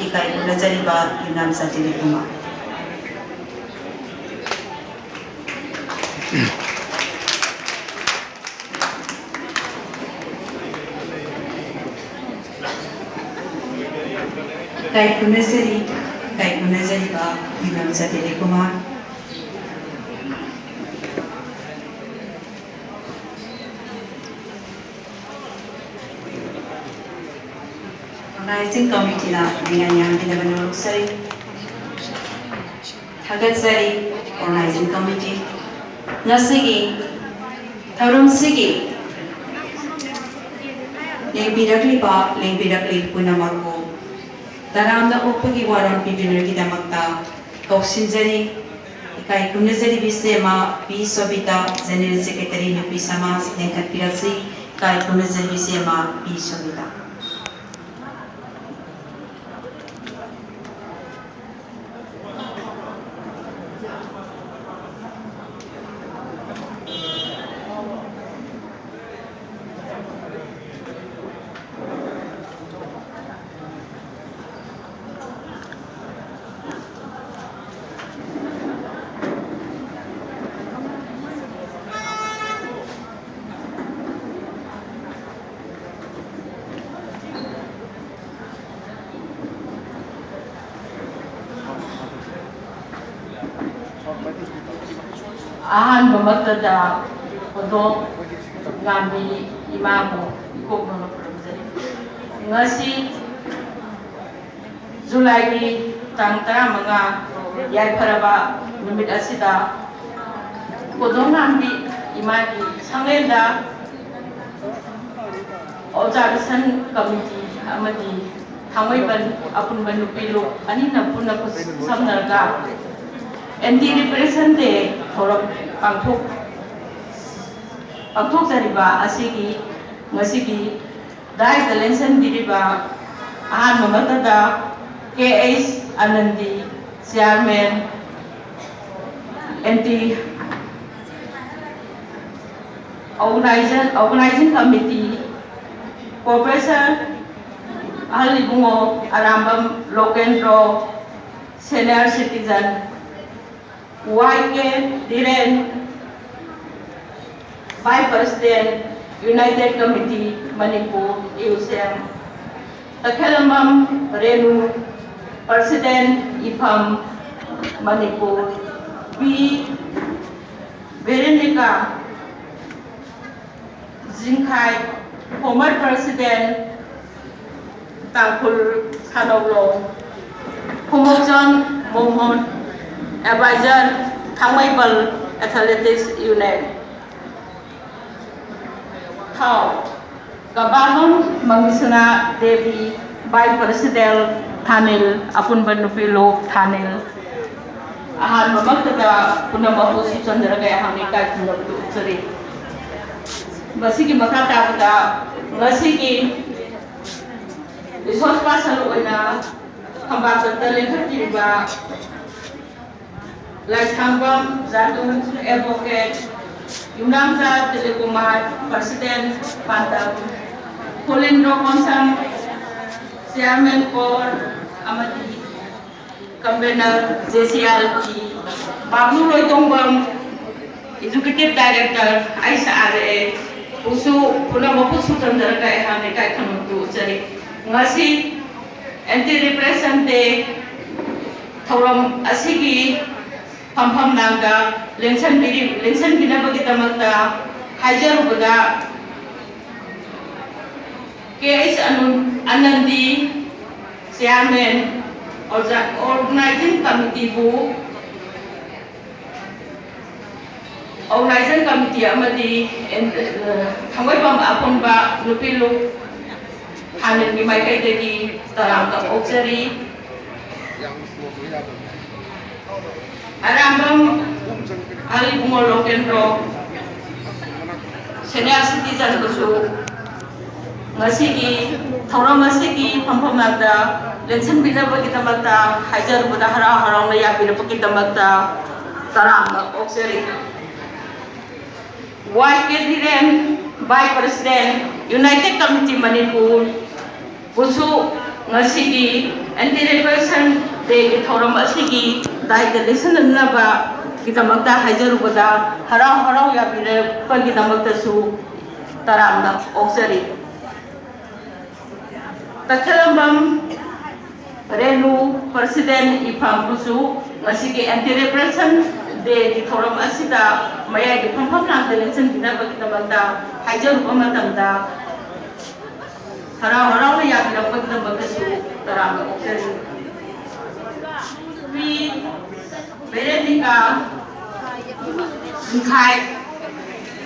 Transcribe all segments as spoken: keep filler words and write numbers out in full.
ꯏꯀꯥꯏ ꯈꯨꯝꯅꯖꯔꯤꯕ ꯌꯨꯝꯅꯥꯝ ꯁꯇꯤꯜ ꯀꯨꯃꯥꯔ꯫ ꯏꯀꯥꯏ ꯈꯨꯝꯅꯖꯔꯤ, ꯏꯀꯥꯏ ꯈꯨꯝꯅꯖꯔꯤꯕ ꯌꯨꯝꯅꯥꯝ ꯁꯇꯤꯜ ꯀꯨꯃꯥꯔ꯫ Organizing Committeeꯅ ꯅꯤꯡꯉꯥꯏ ꯌꯥꯝꯕꯤꯅꯕ ꯅꯣꯜꯂꯨꯛꯆꯔꯤ꯫ ꯊꯥꯒꯠꯆꯔꯤ꯫ Organizing Committee, ꯉꯁꯤꯒꯤ ꯊꯧꯔꯝꯁꯤꯒꯤ ꯂꯦꯡꯕꯤꯔꯛꯂꯤꯕ, ꯂꯦꯡꯕꯤꯔꯛꯂꯤ ꯄꯨꯝꯅꯃꯛꯄꯨ ꯇꯔꯥꯝꯅ ꯑꯣꯛꯄꯒꯤ ꯋꯥꯔꯣꯜ ꯄꯤꯕꯤꯅꯕꯒꯤꯗꯃꯛꯇ ꯀꯧꯁꯤꯟꯖꯔꯤ꯫ ꯏꯀꯥꯏ ꯈꯨꯝꯅꯖꯔꯤꯕꯤ ꯁꯦꯃꯥ ꯄꯤ ꯁꯣꯕꯤꯇꯥ, General Secretary ꯅꯨꯄꯤ ꯁꯃꯥꯖ, ꯂꯦꯡꯈꯠꯄꯤꯔꯛꯁꯤ꯫ ꯏꯀꯥꯏ ꯈꯨꯝꯅꯖꯔꯤꯕꯤ ꯁꯦꯃꯥ ꯄꯤ ꯁꯣꯕꯤꯇꯥ꯫ ꯑꯍꯥꯟꯕꯃꯛꯇꯗ ꯈꯣꯟꯊꯣꯛ ꯉꯥꯝꯕꯤ ꯏꯃꯥꯕꯨ ꯏꯀꯣꯛ ꯅꯧꯅ ꯈꯨꯔꯨꯝꯖꯔꯤ꯫ ꯉꯁꯤ ꯖꯨꯂꯥꯏꯒꯤ ꯇꯥꯡ ꯇꯔꯥꯃꯉꯥ, ꯌꯥꯏꯐꯔꯕ ꯅꯨꯃꯤꯠ ꯑꯁꯤꯗ ꯀꯣꯟꯊꯣꯡ ꯉꯥꯝꯕꯤ ꯏꯃꯥꯒꯤ ꯁꯪꯂꯦꯟꯗ Observation Committee ꯑꯃꯗꯤ ꯊꯥꯡꯃꯩꯕꯟ ꯑꯄꯨꯟꯕ ꯅꯨꯄꯤ ꯂꯨꯞ ꯑꯅꯤꯅ ꯄꯨꯟꯅ ꯈꯨꯠꯁꯝꯅꯔꯒ Anti Repression Day ꯊꯧꯔꯝ ꯄꯥꯡꯊꯣꯛ-, ꯄꯥꯡꯊꯣꯛꯆꯔꯤꯕ ꯑꯁꯤꯒꯤ ꯉꯁꯤꯒꯤ ꯗꯥꯏꯁꯇ ꯂꯦꯡꯁꯤꯟꯕꯤꯔꯤꯕ ꯑꯍꯥꯟꯕ ꯃꯛꯇꯗ K H Anandi, Chairman, Anti Organizer, Organizing Committee, Professor ꯑꯍꯜ Ibungo Arambam Lokendro, senior citizen, Y K Dhiren, vice president, United Committee, Manipur, U C M, Takhellambam Renu, president, ꯏꯐꯝ, Manipur, B Veronica, Jingkhai, former president, Tangkhul Shannaolo, Khumukcham Mohon, advisor, ꯊꯥꯡꯃꯩꯕꯜ Athletics Unit꯫ ꯊꯥꯎ, ꯀꯕꯥꯂꯣꯟ ꯃꯃꯤꯁꯅꯥ ꯗꯦꯕꯤ, vice president, ꯊꯥꯅꯤꯜ, ꯑꯄꯨꯟꯕ ꯅꯨꯄꯤ ꯂꯨꯞ, ꯊꯥꯅꯤꯜ꯫ ꯑꯍꯥꯟꯕꯃꯛꯇꯗ ꯄꯨꯝꯅꯃꯛꯄꯨ ꯁꯨꯆꯟꯗ꯭ꯔꯒ ꯑꯩꯍꯥꯛꯅ ꯏꯀꯥꯏ ꯈꯨꯝꯅꯕꯗꯨ ꯎꯠꯆꯔꯤ꯫ ꯃꯁꯤꯒꯤ ꯃꯈꯥ ꯇꯥꯕꯗ ꯉꯁꯤꯒꯤ resource person ꯑꯣꯏꯅ ꯊꯝꯕꯥꯜ ꯆꯠꯇ ꯂꯦꯡꯈꯠꯄꯤꯔꯤꯕ ꯂꯥꯏꯁꯥꯡꯕꯝ ꯖꯥꯗꯨ, advocate, ꯌꯨꯝꯅꯥꯝꯆꯥ Tilikumar, president, Pandam, Phulindro Konsam, chairman core ꯑꯃꯗꯤ convener, J C R P, Babu Loitongbam, executive director, H R A, ꯄꯨꯁꯨ ꯄꯨꯝꯅꯃꯛꯄꯨ ꯁꯨꯆꯟꯗ꯭ꯔꯒ ꯑꯩꯍꯥꯛꯅ ꯏꯀꯥꯏ ꯈꯨꯝꯅꯕꯗꯨ ꯎꯠꯆꯔꯤ꯫ ꯉꯁꯤ anti repression day ꯊꯧꯔꯝ ꯑꯁꯤꯒꯤ ꯐꯝꯐꯝ ꯅꯥꯛꯇ ꯂꯦꯡꯁꯟꯕꯤꯔꯤ-, ꯂꯦꯡꯁꯟꯕꯤꯅꯕꯒꯤꯗꯃꯛꯇ ꯍꯥꯏꯖꯔꯨꯕꯗ, ꯀꯦ ꯑꯩꯆ ꯑꯅꯨ-, ꯑꯅꯟꯗꯤ, chairman, ꯑꯣꯔꯖꯥ-, organizing committee ꯕꯨ, organizing committee ꯑꯃꯗꯤ ꯑꯦꯟ-, ꯊꯥꯡꯃꯩꯕꯟ ꯑꯄꯨꯟꯕ ꯅꯨꯄꯤ ꯂꯨꯞ ꯊꯥꯅꯤꯜꯒꯤ ꯃꯥꯏꯀꯩꯗꯒꯤ ꯇꯔꯥꯝꯅ ꯑꯣꯛꯆꯔꯤ꯫ ꯑꯔꯥꯝꯕꯝ ꯑꯍꯜ ꯏꯕꯨꯡꯉꯣ ꯂꯣꯀꯦꯟꯗ꯭ꯔꯣ, senior citizen ꯕꯨꯁꯨ ꯉꯁꯤꯒꯤ ꯊꯧꯔꯝ ꯑꯁꯤꯒꯤ ꯐꯝꯐꯝ ꯅꯥꯛꯇ ꯂꯦꯡꯁꯤꯟꯕꯤꯅꯕꯒꯤꯗꯃꯛꯇ ꯍꯥꯏꯖꯔꯨꯕꯗ ꯍꯔꯥꯎ ꯍꯔꯥꯎꯅ ꯌꯥꯕꯤꯔꯛꯄꯒꯤꯗꯃꯛꯇ ꯇꯔꯥꯝꯅ ꯑꯣꯛꯆꯔꯤ꯫ ꯋꯥꯏ K Dhiren, vice president, United Committee Manipur, ꯕꯨꯁꯨ ꯉꯁꯤꯒꯤ Anti Repression Day ꯒꯤ ꯊꯧꯔꯝ ꯑꯁꯤꯒꯤ ꯗꯥꯏꯇ ꯂꯦꯡꯁꯤꯟꯅꯅꯕꯒꯤꯗꯃꯛꯇ ꯍꯥꯏꯖꯔꯨꯕꯗ ꯍꯔꯥꯎ ꯍꯔꯥꯎ ꯌꯥꯕꯤꯔꯛꯄꯒꯤꯗꯃꯛꯇꯁꯨ ꯇꯔꯥꯝꯅ ꯑꯣꯛꯆꯔꯤ꯫ ꯇꯈꯦꯂꯝꯕꯝ ꯔꯦꯅꯨ, President ꯏꯐꯝꯕꯨꯁꯨ ꯉꯁꯤꯒꯤ Anti Repression Day ꯒꯤ ꯊꯧꯔꯝ ꯑꯁꯤꯗ ꯃꯌꯥꯏꯒꯤ ꯐꯝꯐꯝ ꯂꯥꯡꯗ ꯂꯦꯡꯁꯤꯟꯕꯤꯅꯕꯒꯤꯗꯃꯛꯇ ꯍꯥꯏꯖꯔꯨꯕ ꯃꯇꯝꯗ ꯍꯔꯥꯎ ꯍꯔꯥꯎꯅ ꯌꯥꯕꯤꯔꯛꯄꯒꯤꯗꯃꯛꯇꯁꯨ ꯇꯔꯥꯝꯅ ꯑꯣꯛꯆꯔꯤ꯫ ꯃꯤ ꯕꯦꯔꯦꯅꯤꯀꯥ ꯅꯤꯡꯈꯥꯏ,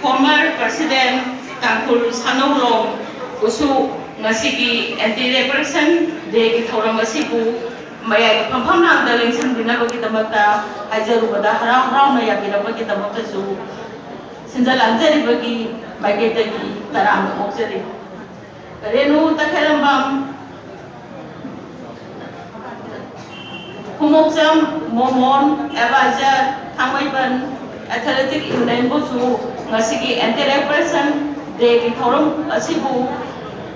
former President ꯇꯥꯡꯈꯨꯜ ꯁꯥꯅꯧꯔꯣꯝ ꯕꯨꯁꯨ ꯉꯁꯤꯒꯤ Anti Repression Day ꯒꯤ ꯊꯧꯔꯝ ꯑꯁꯤꯕꯨ ꯃꯌꯥꯏꯒꯤ ꯐꯝꯐꯝ ꯂꯥꯡꯗ ꯂꯦꯡꯁꯤꯟꯕꯤꯅꯕꯒꯤꯗꯃꯛꯇ ꯍꯥꯏꯖꯔꯨꯕꯗ ꯍꯔꯥꯎ ꯍꯔꯥꯎꯅ ꯌꯥꯕꯤꯔꯛꯄꯒꯤꯗꯃꯛꯇꯁꯨ ꯁꯤꯟꯖ ꯂꯥꯡꯖꯔꯤꯕꯒꯤ ꯃꯥꯏꯀꯩꯗꯒꯤ ꯇꯔꯥꯝꯅ ꯑꯣꯛꯆꯔꯤ꯫ ꯔꯦꯅꯨ ꯇꯈꯦꯂꯝꯕꯝ, ꯈꯨꯃꯣꯛꯆꯝ ꯃꯣꯃꯣꯟ, Advisor ꯊꯥꯡꯃꯩꯕꯟ Athletic Union ꯕꯨꯁꯨ ꯉꯁꯤꯒꯤ Anti Repression Day ꯒꯤ ꯊꯧꯔꯝ ꯑꯁꯤꯕꯨ,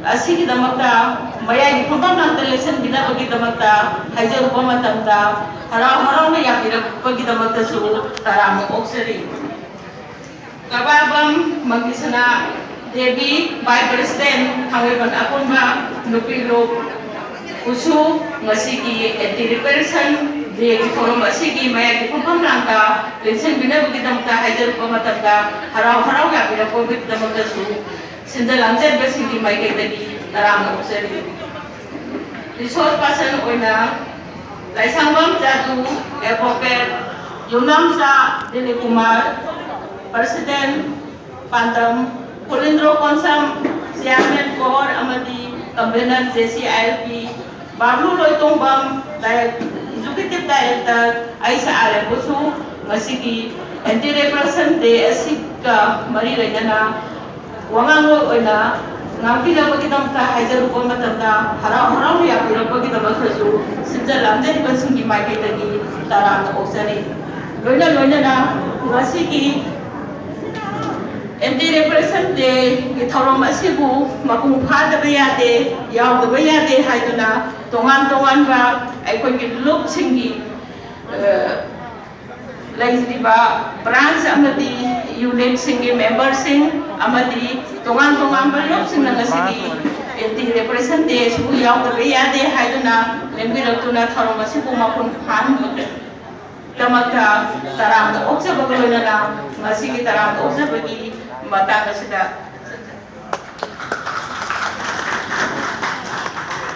ꯑꯁꯤꯒꯤꯗꯃꯛꯇ ꯃꯌꯥꯏꯒꯤ ꯐꯝꯐꯝ ꯂꯥꯡꯗ ꯂꯦꯡꯁꯤꯟꯕꯤꯅꯕꯒꯤꯗꯃꯛꯇ ꯍꯥꯏꯖꯔꯨꯕ ꯃꯇꯝꯗ ꯍꯔꯥꯎ ꯍꯔꯥꯎꯅ ꯌꯥꯕꯤꯔꯛꯄꯒꯤꯗꯃꯛꯇꯁꯨ ꯇꯔꯥꯝꯅ ꯑꯣꯛꯆꯔꯤ꯫ ꯀꯕꯥꯕꯝ ꯃꯪꯒꯤꯁꯅꯥ ꯗꯦꯕꯤ, Vice President ꯊꯥꯡꯃꯩꯕꯟ ꯑꯄꯨꯟꯕ ꯅꯨꯄꯤ ꯂꯨꯞ ꯕꯨꯁꯨ ꯉꯁꯤꯒꯤ Anti Repression Day ꯒꯤ ꯊꯧꯔꯝ ꯑꯁꯤꯒꯤ ꯃꯌꯥꯏꯒꯤ ꯐꯝꯐꯝ ꯂꯥꯡꯗ ꯂꯦꯡꯁꯤꯟꯕꯤꯅꯕꯒꯤꯗꯃꯛꯇ ꯍꯥꯏꯖꯔꯛꯄ ꯃꯇꯝꯗ ꯍꯔꯥꯎ ꯍꯔꯥꯎ ꯌꯥꯕꯤꯔꯛꯄꯒꯤꯗꯃꯛꯇꯁꯨ ꯁꯤꯟꯖ ꯂꯥꯡꯖꯔꯤꯕꯁꯤꯡꯒꯤ ꯃꯥꯏꯀꯩꯗꯒꯤ ꯇꯔꯥꯝꯅ ꯑꯣꯛꯆꯔꯤ꯫ Resource Person ꯑꯣꯏꯅ ꯂꯥꯏꯁꯥꯡꯕꯝ ꯖꯥꯗꯨ, Advocate, ꯌꯨꯝꯅꯥꯝꯆꯥ Dilip Kumar, President Pandam, Kulindro Konsam, Chairman Core ꯑꯃꯗꯤ Convener J C I L P, Bablu Loitongbam, Di-, Executive Director, H R M ꯕꯨꯁꯨ ꯉꯁꯤꯒꯤ Anti Repression Day ꯑꯁꯤꯒ ꯃꯔꯤ ꯂꯩꯅꯅ ꯋꯥꯉꯥꯡꯂꯣꯏ ꯑꯣꯏꯅ ꯉꯥꯡꯕꯤꯅꯕꯒꯤꯗꯃꯛꯇ ꯍꯥꯏꯖꯔꯨꯕ ꯃꯇꯝꯗ ꯍꯔꯥꯎ ꯍꯔꯥꯎꯅ ꯌꯥꯕꯤꯔꯛꯄꯒꯤꯗꯃꯛꯇꯁꯨ ꯁꯤꯟꯖ ꯂꯥꯡꯖꯔꯤꯕꯁꯤꯡꯒꯤ ꯃꯥꯏꯀꯩꯗꯒꯤ ꯇꯔꯥꯝꯅ ꯑꯣꯛꯆꯔꯤ꯫ ꯂꯣꯏꯅ ꯂꯣꯏꯅꯅ ꯉꯁꯤꯒꯤ ꯑꯦꯟꯇꯤ ꯔꯦꯄ꯭ꯔꯦꯁꯟ ꯗꯦꯒꯤ ꯊꯧꯔꯝ ꯑꯁꯤꯕꯨ ꯃꯄꯨꯡ ꯐꯥꯗꯕ ꯌꯥꯗꯦ, ꯌꯥꯎꯗꯕ ꯌꯥꯗꯦ ꯍꯥꯏꯗꯨꯅ ꯇꯣꯉꯥꯟ ꯇꯣꯉꯥꯟꯕ ꯑꯩꯈꯣꯏꯒꯤ ꯂꯨꯞꯁꯤꯡꯒꯤ, ꯑ, ꯂꯩꯔꯤꯕ ꯕ꯭ꯔꯥꯟꯁ ꯑꯃꯗꯤ ꯌꯨꯅꯤꯠꯁꯤꯡꯒꯤ ꯃꯦꯝꯕꯔꯁꯤꯡ ꯑꯃꯗꯤ ꯇꯣꯉꯥꯟ ꯇꯣꯉꯥꯟꯕ ꯂꯨꯞꯁꯤꯡꯅ ꯉꯁꯤꯒꯤ ꯑꯦꯟꯇꯤ ꯔꯦꯄ꯭ꯔꯦꯁꯟ ꯗꯦ ꯑꯁꯤꯕꯨ ꯌꯥꯎꯗꯕ ꯌꯥꯗꯦ ꯍꯥꯏꯗꯨꯅ ꯂꯦꯡꯕꯤꯔꯛꯇꯨꯅ ꯊꯧꯔꯝ ꯑꯁꯤꯕꯨ ꯃꯄꯨꯡ ꯐꯥꯍꯟꯕ ꯗꯃꯛꯇ ꯇꯔꯥꯝꯅ ꯑꯣꯛꯆꯕꯒ ꯂꯣꯏꯅꯅ ꯉꯁꯤꯒꯤ ꯇꯔꯥꯝꯅ ꯑꯣꯛꯆꯕꯒꯤ ꯃꯇꯥꯡ ꯑꯁꯤꯗ